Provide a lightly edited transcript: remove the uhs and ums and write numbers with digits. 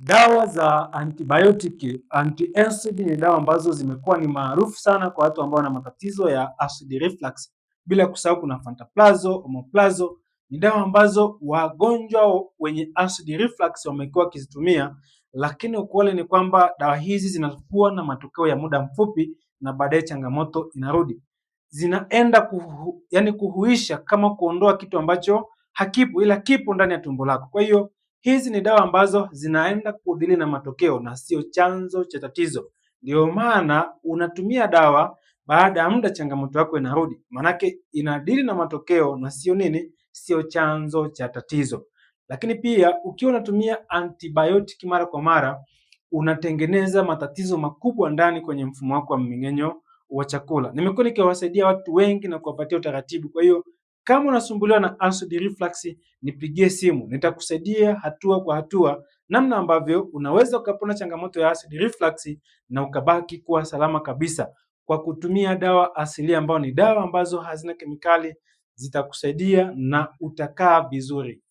Dawa za antibiotic, anti-acid ni dawa ambazo zimekuwa ni maarufu sana kwa watu ambao wana matatizo ya acid reflux. Bila kusahau kuna Pantoprazole, Omeprazole ni dawa ambazo wagonjwa wenye acid reflux wamekuwa wakizitumia, lakini ukweli ni kwamba dawa hizi zinakuwa na matokeo ya muda mfupi na baadaye changamoto inarudi. Zinaenda yani kuhuisha kama kuondoa kitu ambacho hakipo ila kipo ndani ya tumbo lako. Kwa hiyo hizi ni dawa ambazo zinaenda kudili na matokeo na sio chanzo cha tatizo. Ndio maana unatumia dawa, baada ya muda changamoto yako inarudi, maanake inadili na matokeo na sio nini, sio chanzo cha tatizo. Lakini pia ukiwa unatumia antibiotic mara kwa mara, unatengeneza matatizo makubwa ndani kwenye mfumo wako wa mmeng'enyo wa chakula. Nimekuwa nikiwasaidia watu wengi na kuwapatia utaratibu. Kwa hiyo kama unasumbuliwa na acid reflux, nipigie simu, nitakusaidia hatua kwa hatua namna ambavyo unaweza ukapona changamoto ya acid reflux na ukabaki kuwa salama kabisa kwa kutumia dawa asilia ambayo ni dawa ambazo hazina kemikali, zitakusaidia na utakaa vizuri.